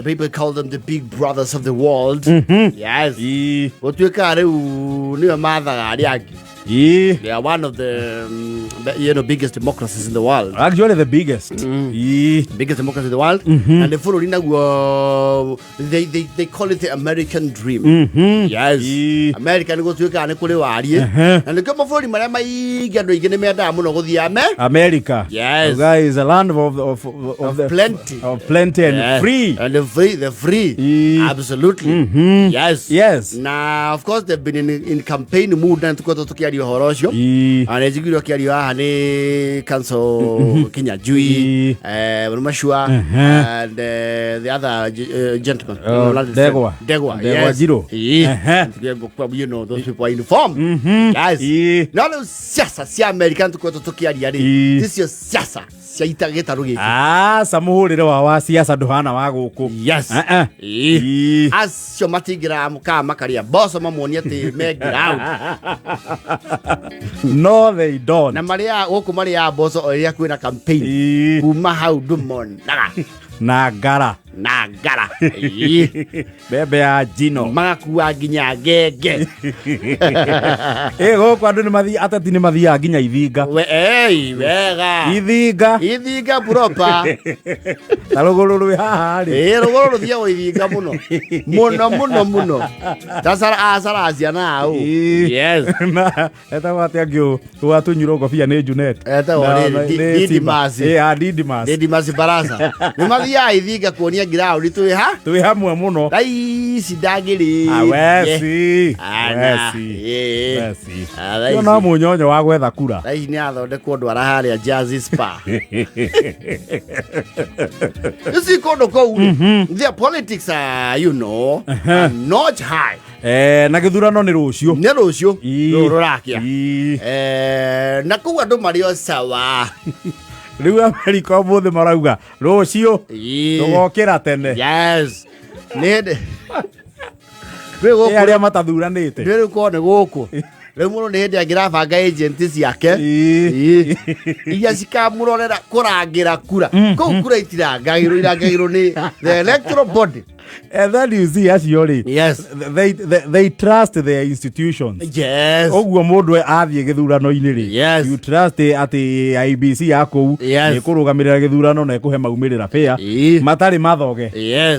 People call them the big brothers of the world. Yes. Gũtuĩkaga rĩu nĩo mathaga arĩa angĩ. They are one of the biggest democracies in the world. Actually the biggest. Biggest democracy in the world. And the bũrũri naguo they call it the American dream. Yes. America nĩ gũtuĩkaga nĩ kũrĩ wariĩ. Na nĩkĩo mabũrũri marĩa maingĩ andũ aingĩ nĩ mendaga mũno gũthiĩ ame. America. Yes. Guy is a land of the plenty. Of plenty and free. And the free, the free. Absolutely. Yes. Na of course they've been in campaign mood na tukoretwo tukiaria ũhoro ũcio. Na nĩ njiguire ũkĩario haha nĩ Council Kinyanjui, Mashua and the other gentleman. Oh, Ndegwa. Ndegwa. Ndegwa Yes. Njirũ. Those people are informed. Yes. No rĩu siasa cia America nĩ tũkoretwo tũkĩaria rĩ, ticio siasa cia ita gĩtarũ gĩkĩ. Aca, mũhũrĩre wa siasa ndũhana wa gũkũ. Yes. Eh, eh. Acio matingĩraga mũkaa makarĩa mboco mamuonie atĩ me ground. No, they don't. Na marĩa gũkũ marĩaga mboco o rĩrĩa kwĩna campaign. Kuma hau ndũmonaga. Na ngara. Na ngara. Mbembe ya njino. Magakua nginya ngenge. Ĩ gũkũ andũ nĩ mathi ateti nĩ mathiaga nginya Ithinga. We, ei, wega. Ithinga. Ithinga proper. Ta rũgũrũ rwĩ haha rĩ. Ĩ rũgũrũ rũthiagwo Ithinga mũno mũno mũno mũno, ta sara ciana au. Yes. Na etagwo atĩa ngĩ watunyirwo ngobia nĩ Junet? Etagwo rĩrĩ, Didimas. Ĩ, ah, Didimas. Didimas Barasa nĩ mathiaga Ithinga kuonia ground twĩ ha Twĩ hamwe mũno. Thaa ici ndangĩrĩ. Ah, weci. Ana. Weci. Weci. Ah, thaa Yo ici. no mũnyonyo wa gwetha kura. Thaa ici nĩ athondekwo ndwara harĩa Jazzy Spa. You see, kũndũ kũu rĩ, their politics are are not high. Eh, na gĩthurano nĩ rũciũ. Nĩ rũciũ. Rũrũ rũrakĩa. Eh, na kũu andũ marĩ o sawa. Rĩu Amerika ũmũthĩ marauga rũciũ tũgokĩra tene. Yes, nĩ hĩndĩ rĩu Ĩ gũkũ arĩa matathuranĩte. Rĩu korwo nĩ gũkũ rĩu mũndũ nĩ hĩndĩ angĩrabanga agent ciake. Iria cikamũrorera kũrangĩra kura kũu. Kura itirangagĩrwo, irangagĩrwo nĩ the electoral body. And then you see acio rĩ, they trust their institutions. Ũguo mũndũ athiĩ gĩthurano-inĩ rĩ, you trust atĩ IEBC ya kũu nĩ kũrũgamĩrĩra gĩthurano na ĩkũhe maumĩrĩra fair matarĩ mathoge.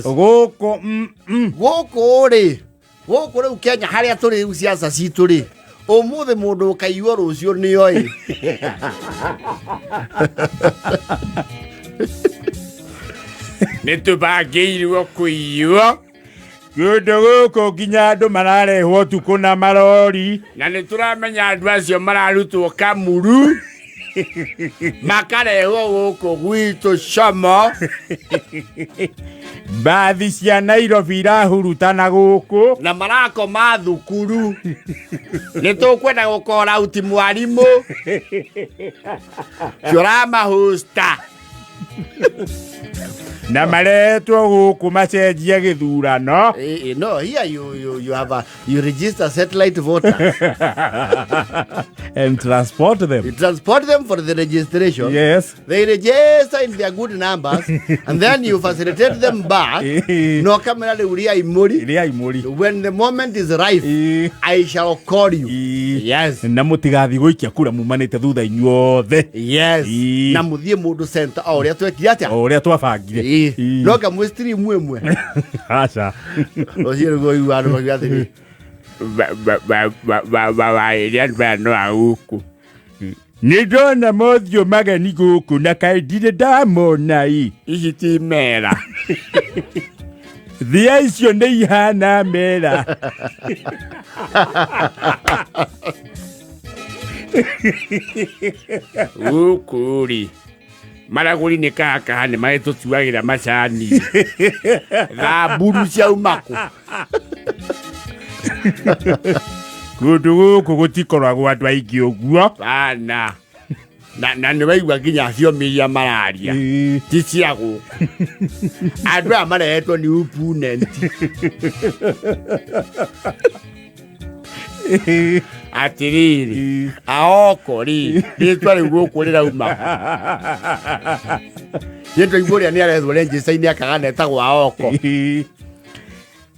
Gũkũ Gũkũ rĩ, gũkũ rĩu Kenya harĩa tũrĩ rĩu, ciaca citũ rĩ, ũmũthĩ mũndũ ũkaiywo rũciũ nĩoĩ. Nĩ tũbangĩirwo kũiywo. Kũndũ gũkũ nginya andũ mararehwo ũtukũ na marori. Na nĩ tũramenya andũ acio mararutwo Kamuru makarehwo gũkũ gwitũ Como. Mbathi cia Nairobi irahurutana gũkũ. Na marakoma thukuru. Nĩ tũkwenda gũkora uti mwarimũ cioramahusta. Na maretwo gũkũ macenjie gĩthurano. No, here you have a you register satellite voters and transport them. You transport them for the registration. They register in their good numbers and then you facilitate them back. No kamera rĩu ria imũri. Ria imũri. When the moment is ripe, I shall call you. Yes. Na mũtigathiĩ gũikia kura mumanĩte thutha inyuothe. Yes. Na mũthiĩ mũndũ center o ũrĩa twekire atĩa? O ũrĩa twabangire. No ngamwĩ stream ĩmwe. Aca. Ũcio nĩguo ũiguaga andũ makiuga atĩrĩ. Waĩrĩa andũ aya no a gũkũ. Nĩ ndona mothiũ mageni gũkũ na kaĩ ndirĩ ndamona ĩ. Ici ti mera. Thia icio nĩ ihana mera. Gũkũ rĩ maragũri nĩ kahakaha nĩ marĩtũtuagĩra macani. Thamburu ciauma kũ? Kũndũ gũkũ gũtikoragwo andũ aingĩ ũguo. Bana na nĩ waigua nginya thiomi iria mararia ti cia gũkũ. Andũ aya marehetwo nĩ opponent. Atĩrĩrĩ, aoko rĩ, rĩtwa rĩu gũkũ rĩrauma. Nĩ twaigua ũrĩa nĩ arethwo register-inĩ akaga etagwo Aoko.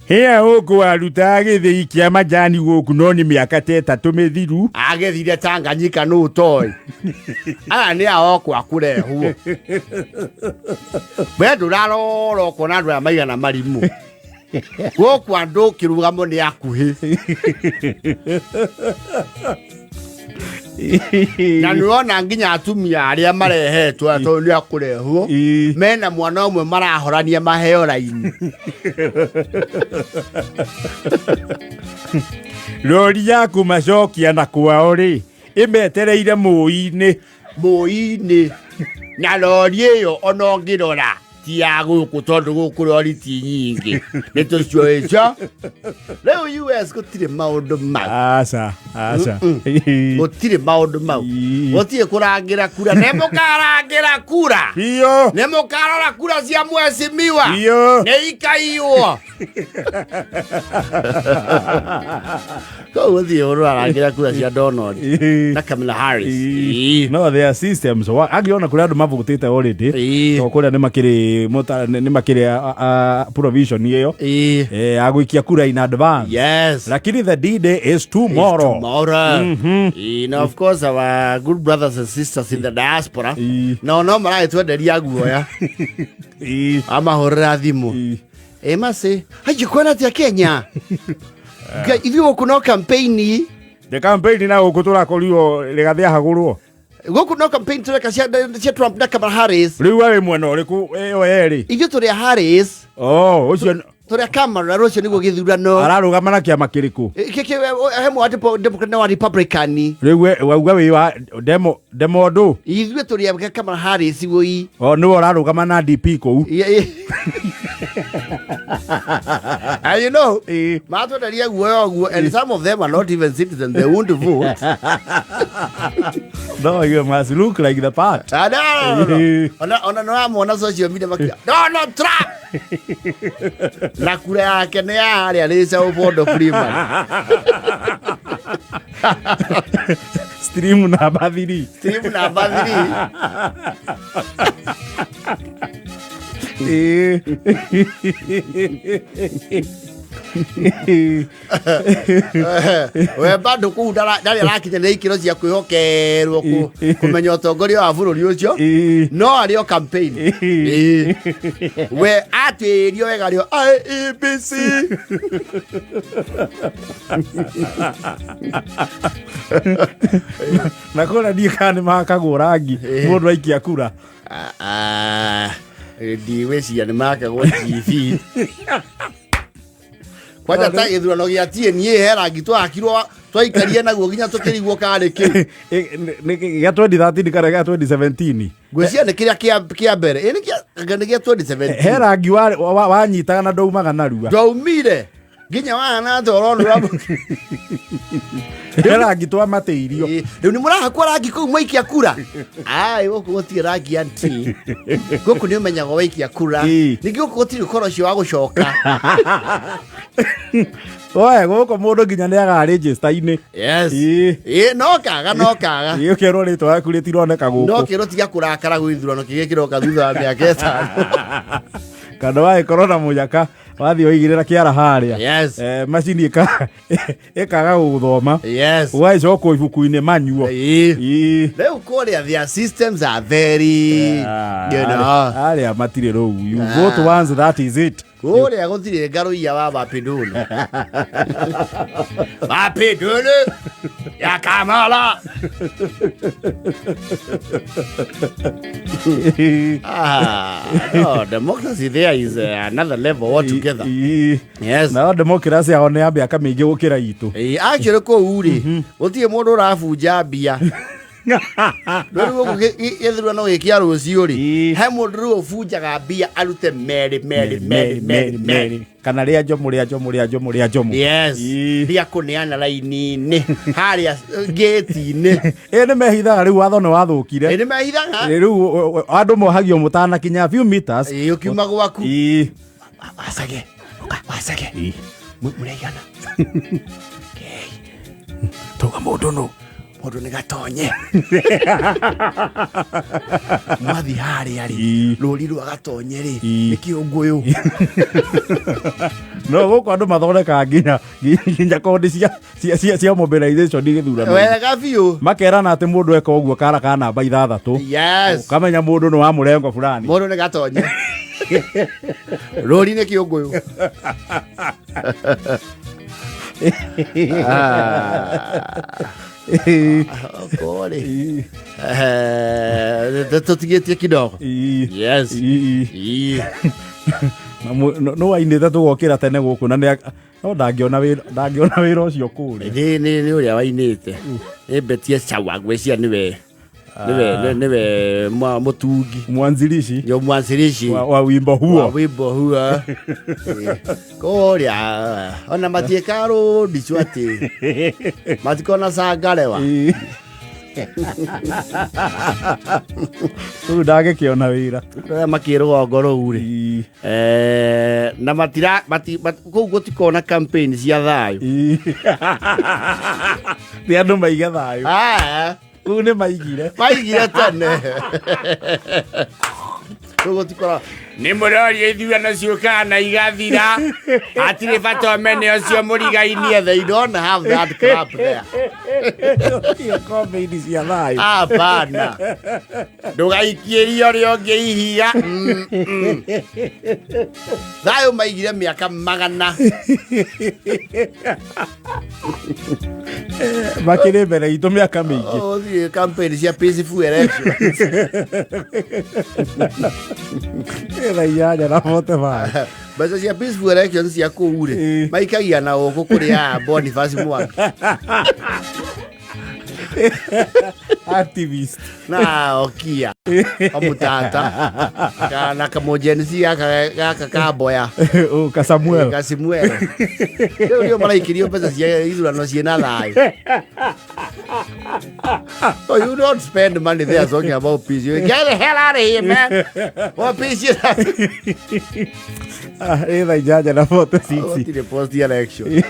Hĩa gũkũ warutaga gĩthĩi kĩa majani gũkũ no nĩ mĩaka ta 3 mĩthiru. Agethire Tanganyika nũ ũtoĩ. Aya nĩ Aoko akũrehwo. We ndũrarora ũkona andũ aya maigana marimũ. Gũkũ andũ kĩrũgamo nĩ akuhĩ. Na nĩwona nginya atumia arĩa marehetwo aya tondũ nĩ akũrehwo mena mwana ũmwe marahorania maheo raini. Rori ya kũmacokia na kwao rĩ ĩmetereire mũi-inĩ. Mũi-inĩ. Na rori ĩyo ona ũngĩrora ti ya gũkũ tondũ gũkũ rori ti nyingĩ nĩ tũcioĩ cio. Rĩu US gũtirĩ maũndũ mau. Aca, aca. Gũtirĩ maũndũ mau. Gũtirĩ kũrangĩra kura. Nĩ mũkarangĩra kura. Biũ. Nĩ mũkarora kura cia mheshimiwa. Biũ. Nĩ ikaiywo. Koguo gũtirĩ ũndũ ũrarangĩra kura cia Donald na Kamala Harris. No there systems angĩona kũrĩa andũ mavotĩte already tondũ kũrĩa nĩ makĩrĩ nĩ makĩrĩ provision ĩyo ya gũikia kura in advance. Lakini the D-Day is tomorrow. Is tomorrow. And of course our good brothers and sisters in the diaspora no no maragĩtwenderia guoya. Amahũrĩra thimũ. Ĩ macĩ haiyo kwena atĩa Kenya? Ngai, ithuĩ gũkũ no campaign. The campaign na gũkũ tũrakorirwo rĩgathĩ ahagũrwo. Gũkũ no campaign tũreka cia Trump na Kamala Harris. Rĩu arĩ mwena ũrĩkũ ĩyo yerĩ? Ithuĩ tũrĩ a Harris. Oh, ũcio Tũrĩ a Kamala, rũciũ nĩguo gĩthurano. Ararũgama na kĩama kĩrĩkũ? He mwa Democrat na wa Republican. Rĩu we wauga wĩ wa demo ndũ? Ithuĩ tũrĩ a Kamala Harris woi. Oh, nĩwe ũrarũgama na DP kũu. And you know, matwenderia guoya ũguo, and some of them are not even citizens, they won't vote. No, you must look like the part. Ah, no, no, no, no. Ona no ramona social media makiuga, Donald Trump! Na kura yake nĩ ya harĩa nĩ Sao Paulo Freeman. Stream number 3. Stream number 3. We bado kũu ndarĩ arakinyanĩra ikĩro cia kwĩhokerwo kũmenya ũtongoria wa bũrũri ũcio. No arĩ o campaign. We atĩrio wega rĩo IEBC. Na kũrĩa ndiĩ kana nĩ mahakagwo rangi mũndũ aikia kura. Ndigwĩciria nĩ mahakagwo TV. Kwanja ta gĩthurano gĩa TNA he rangi twahakirwo twaikarie naguo nginya tũkĩrigwo karĩ kĩu. Nĩ gĩa 2013 kana gĩa 2017? Ngwĩciria nĩ kĩrĩa kĩa mbere. Ĩ, nĩ gĩa 2017. He rangi wanyitaga na ndaumaga narua. Ndaumire. Nginya wahana ta ũrona He rangi twamatĩirio. Rĩu nĩ mũrahakwo rangi kũu mwaikia kura? Ai, gũkũ gũtirĩ rangi anti. Gũkũ nĩ ũmenyagwo waikia kura. Ningĩ gũkũ gũtirĩ ũkoro ũcio wa gũcoka. Oe, gũkũ mũndũ nginya nĩ aga register-inĩ. Yes. No kaga, no kaga. Ũkerwo rĩtwa rĩaku rĩtironeka gũkũ. No kĩrwo tiga kũrakara gwĩthurano kĩrĩa kĩroka thutha wa mĩaka 5. Kana wagĩkorwo na mũnyaka wathiĩ waigĩrĩra kĩara harĩa. Yes. Macini ĩkaga gũgũthoma. Yes. Ũgagĩcokwo ibuku-inĩ manyuo. Rĩu kũrĩa their systems are very, you know. Arĩa matirĩ rũu. You vote once, that is it. Kũrĩa gũtirĩ ngarũiya wa Mapinduzi. Mapinduzi ya Kamala. No, democracy there is another level altogether. Yes. Nayo democracy yao nĩ ya mĩaka mĩingĩ gũkĩra itũ. Actually kũu rĩ, gũtirĩ mũndũ ũrabunja mbia. Rĩu gũkũ gĩthurano gĩkĩ kĩa rũciũ rĩ, he mũndũ rĩu ũbunjaga mbia arute merĩ, merĩ, merĩ, merĩ, merĩ. Kana rĩa njomo, rĩa njomo, rĩa njomo, rĩa njomo. Yes. Rĩa kũneana raini-inĩ, harĩa gate-inĩ. Nĩ mehithaga rĩu watho nĩ wathũkire. Nĩ mehithaga. Rĩu andũ mohagio mũtanakinya few meters. Ũkiuma gwaku. Wacage. Ũka, wacage. Mũraigana. Tuga mũndũ nũ. Mũndũ nĩ gatonye. Mwathi harĩa rĩ, rũri rwa gatonye rĩ, nĩ kĩũngũyũ. No gũkũ andũ mathondekaga nginya nginya kondi cia mobilization gĩthurano. Wega biũ. Makerana atĩ mũndũ eka ũguo kara ka namba 6. Yes. Ũkamenya mũndũ nĩ wa mũrengo fulani. Mũndũ nĩ gatonye. Rũri nĩ kĩũngũyũ. Kore. Tũtigĩtie kidogo. Yes. Ii. Na nĩ wainĩte tũgokĩra tene gũkũ na no ndangĩona wĩra, ndangĩona wĩra ũcio kũrĩa. Nĩ ũrĩa wainĩte. Nĩ Betie Sawa ngwĩciria nĩwe nĩwe nĩwe mũtungi. Mwanzilishi. Ndio mwanzilishi wa wimbo huo. Wa wimbo huo. Kũrĩa ona matiĩkaga rũndicu atĩ matikona cangarewa. Rĩu ndangĩkĩona wĩra. Arĩa makĩ rũgongo rũu rĩ. Na matira mati, kũu gũtikona campaign cia thayũ. Nĩ andũ maige thayũ. Kũu nĩ maigire. Maigire tene. Kũu gũtikora nĩ mũroria ithurano ciũkaga na igathira. Hatirĩ bata ũmene ũcio mũrigainie. They don't have that crap there. Campaign cia thayũ. Hapana. Ndũgaikiĩrie ũrĩa ũngĩ ihiga. Thayũ maigire mĩaka 100. Makĩrĩ mbere itũ mĩaka mĩingĩ. Ũthiĩ campaign cia peaceful election. Thaa 8 na 45. Mbeca cia peaceful elections cia kũu rĩ, maikagia na gũkũ kũrĩ aya Boniface Mwangi. Activist. Na okia. Omutata. Kana kamũjensi gaka ka Mboya. Oh, ka Samuel. Ka Samuel. Rĩu nĩo maraikirio mbeca cia ithurano ciĩna thayũ. Oh, you don't spend money there talking about peace. You get the hell out of here, man. What peace you have? Thaa 8 na 46. Gũtirĩ post election.